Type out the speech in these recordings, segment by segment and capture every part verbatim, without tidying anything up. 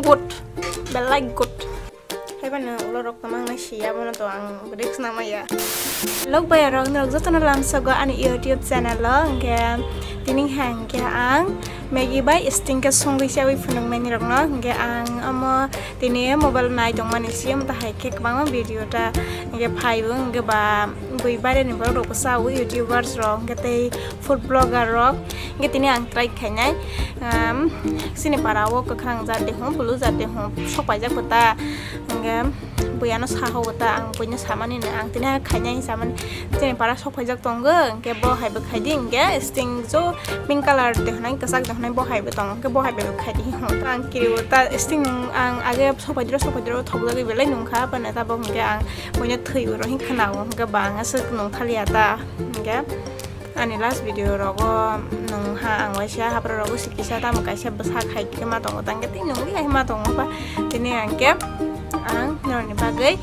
Good. Belai good. Haibano ulo rok tamang nai siya, bono to ang risk namaya. Lok bai rok, norok jotono lamsogo ani YouTube channel o, hingke tini hingke ang Maggi bai sting khe songwi chawi phunukmani rokno, hingke ang omo tini mobile nai tongmani si omo tahai khe kwbangma video ta hingke phaibo hingke ba bui baireni borok rok chawi YouTubers rok hingke tei food blogger rok. Hingke tini ang try khainai, um, chini para o kwkhwrang jat de hwn, blue jat de hwn, sok paijak bo ta. Hingke bui ano saha o ta, ang buino samani no, ang tini khainai hinwi samani. Chini para sok paijak tongo, hingke bo hai bo khai di, hingke sting jo pink colour de hwnai, kwchak de hwnai, bo hai bo tongo, hingke bo hai bo khai di hwn. Ang kiri o ta sting ang age sok paidro, sok paidro thok jagwi belai nung kha, bana ta bo hingke ang buino thwi uro hin khna o, hingke ba ang aswk nung thaliya ta, hingke. Ani last video rogo nung ha ang waisa hapra rogo si kisa tamo kaisa bwsa khai khe ma tongo, tang khe tei nung ya ma tongo ba. Tini ang khe ang norni bagwi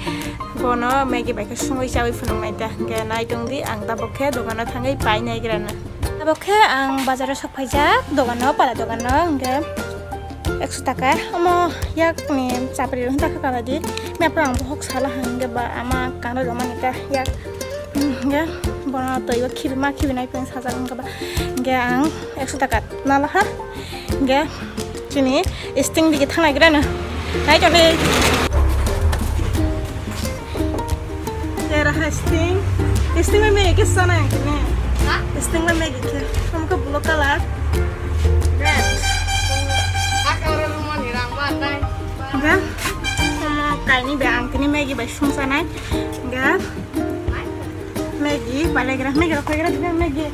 bono Maggi bai khe sungwi chawi phunuk nai ta, hingke nai tong di, ang tabok khe dogano thangwi pai nai gra na. Tabok khe ang bazaro sok phaijak dogano, para dogano, hingke ekso taka. Omo yakni chapri rok hinta kha kala di. Mepra ang bohok sala hangke ba ama kangrok rok mani ta yak. Hingke bono twi o khibi ma khibi nai peng sajak hingke ba. Hingke ang ekso taka nala ha. Hingke chini sting digi thang nai gra na. Nai tong di. Tera hai sting. Sting bai Maggi khe sana yang kene. Ha? Sting bai Maggi khe. Kamu ke blue colour. Red. Aka ora rumah ni rang ba nai. Ga. Kamu kaini be ang tini Maggi bai sung sanai. Ga. Maggi, bale gra, Maggi rok gra, Maggi.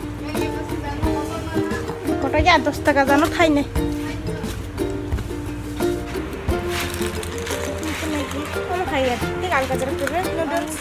Koto ya dos taka jano thaine. Omo hai ya, tik alga jera pura noodles.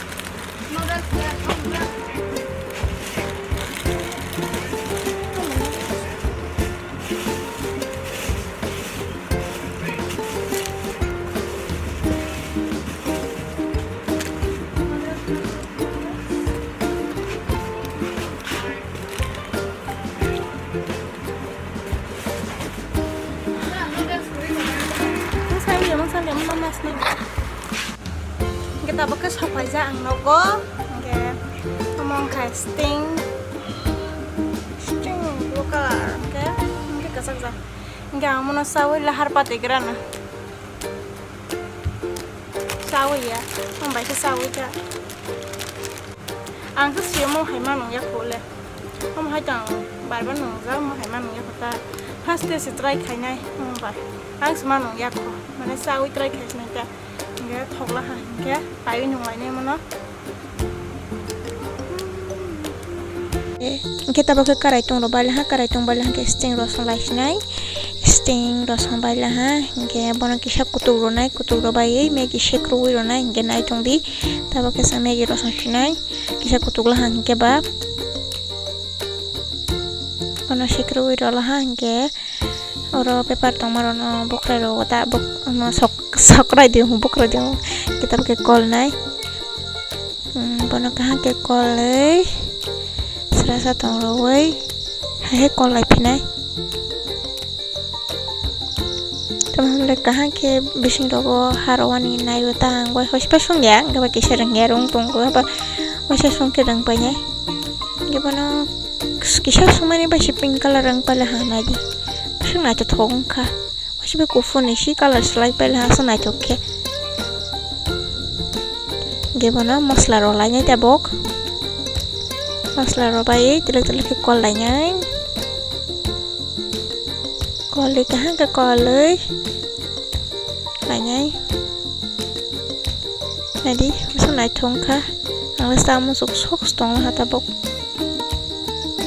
Hingke tabok khe sokphaijak ang nogo, hingke omo wngkha sting, sting blue colour, hingke, hingke kwchak jak, hingke ang omono chawi lahar pati grana, chawi ya, omo bai khe chawi kha. Ang khe swi omo hai ma nung ya kho le. Omo hai tang bar bar nung ja, omo hai ma nung ya kho ta. First day se try khainai omo bai. Ang se ma nung ya kho. Mane chawi try khai sinai ta. Hingke thokla ha hingke paiwi nung lainai mono. Hingke tabok khe karai tong rok bai laha, karai tong bai laha hingke sting rosong lai sinai. Sting rosong bai laha hingke bono kisa kutuk ronai, kutuk rok bai Maggi sek rwi ronai hingke nai tong di. Tabok khe sa Maggi rosong sinai. Kisa kutuk laha hingke ba. Bono sikirwi rw laha hingke oro paper tongma rokno bokrai rw ta bok-, ano sok, sokrai di hwn bokrai di hwn kitab khe kolnai. Hmm, bono kaham khe kolwi srasa tong rwwi hai hai kol lai phinai. Tamo hwnle kaham khe bising rogo ha rwani naio ta ang bai hoichepha songya, hwnkhe bai kisa rwngya rwng tongo, haba waisa songkhe rwng painai. Hwnkhe bono kisa songmani bai se pink colour rwng paila ha naidi. Aswk naithothok wngkha. Waisa bai kuphurni se colour swlai paila ha aswk naithok khe. Hwnkhe bono masla rok lainai tabok. Masla rok bai telek telek khe kol lainai. Kolwi kaham khe kolwi lainai. Naidi, bwswk naithok wngkha. Ang le cha muchuk sok tonglaha tabuk.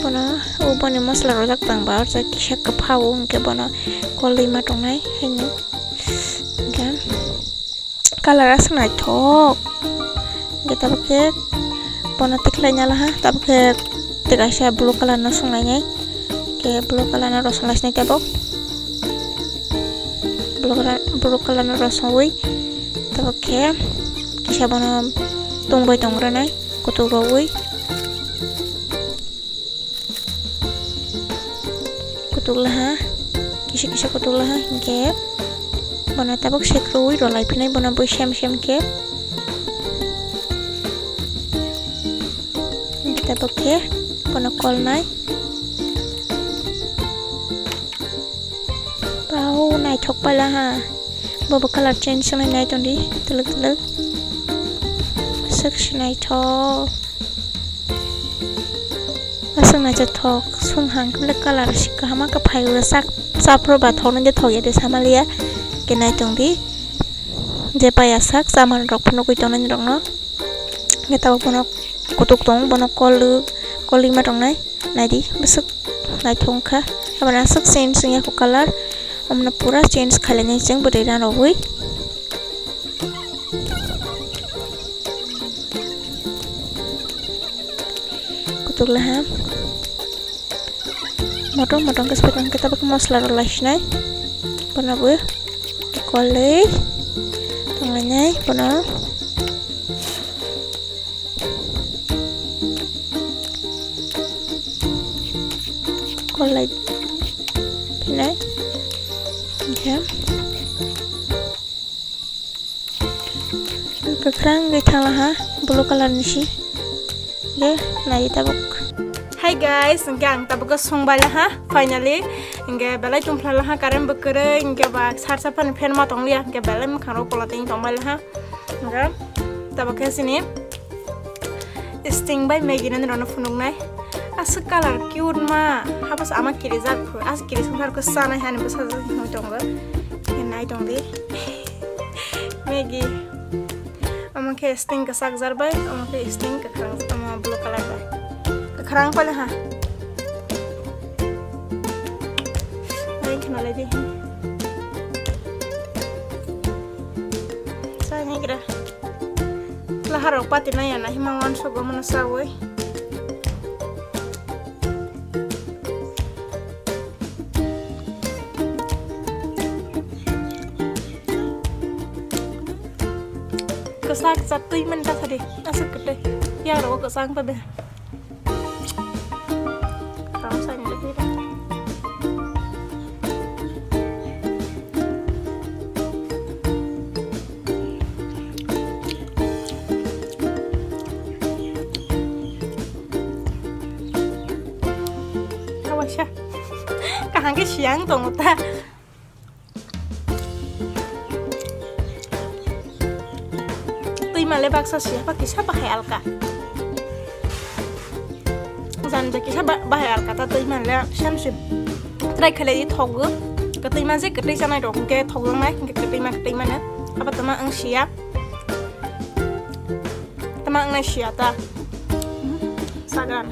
Bono, o boni masla rojak tang ba, o jaga kisa kwpha o, hwnkhe bono kolwi ma tongnai haino. Hwnkhe. Colour aswk naithok. Hwnkhe tabuk khe bono tikhlai nalaha, tabuk khe tei kaisa blue colour no songlainai. Hwnkhe blue colour no rosong lai sinai tabuk. Blue colour, blue colour no rosongwi tabuk khe kisa bono tongbai tong rwnai kutuk rogwi. Kutuk laha, kisa kisa kutuk laha, hwnkhe Bono tabuk sekrui rwlai phinai bono bui sem sem khe. Tabuk khe bono kolnai. Wow, naithok paila ha. Bobo colour change wngnai, nai tongdi, twlwk twlwk. Aswk se naithok. Aswk naithothok, sung hang khe colour si kaham khe phai o, sak, sapro ba thok nang de thok ya de samaliya. Khe nai tongdi, je paya sak, chaman rok phano nugwi tongnai norok no. Khe tabuk bono kutuk tong, bono kol, kol lima tongnai. Naidi, bwswk naithok wngkha. Aboni aswk change wngya kho colour. Omono pura change khailai nai chwng bwrwi rang rogwi. Kutuk laha. Motong motong khe soi tong khe tabuk masla rok lai sinai. Bono bo kolwi tonglainai bono. Kolai phinai. Hingkhe kwkhwrang wngwi thangla ha, blue colour ni si. Hingkhe nai tabuk. Hi guys, hingkhe ang tabuk songbai laha, finally. Hingkhe belai tongphla laha, current bo kwrwi, hingkhe ba sarsa phani fan ma tongliya, hingkhe belai mwkhang rok kola teng tongbai laha. Hingkhe tabuk khe sini Sting bai Maggi nani rano phunuknai. Aswk colour cute ma. Habas ama kirijak phu. As kiri songthar khe chanai hani bwsajak hinwi tongo. Nai tongdi. Maggi. Omo khe Sting kwchak jar bai. Omo khe Sting kwkhwrang. Omo blue colour bai. Kwkhwrang pale ha. Ai khna lai di. Chai nai gra. Lahar rok pati nai ya na hima wan sogo mano chawi. Kwchak kwchak twi mani ta sadi aswk kwtwi. Yang rogo kwchang ta de. Tamo sani de pira. Kawaisa. Kaham khe siyang tongo ta. Twi male baksa siya pa kisa bahai alka. Jan je kisa ba-, bahai alka ta twi male sem sem. Try khlai di thogo. Kwtwi ma je kwtwi chanai rok hwnkhe thokjaknai, hwnkhe kwtwi ma kwtwi mano. Abo tama ang siya. Tama ang nai siya ta. Sagan.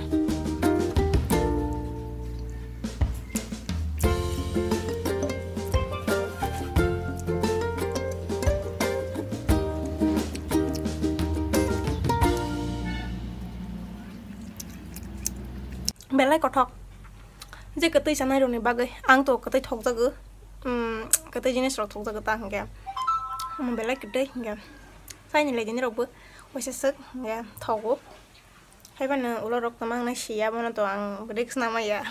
Belai kothok. Je kwtwi chanai rokni bagwi ang to kwtwi thokjago. Um, kwtwi jinis rok thokjago ta hwnkhe. Um, belai kwtwi hwnkhe. Saini lai dini rokbo waisa swk hwnkhe thogo. Haibano ulo rok tama wngnai siya, bono to ang risk namaya.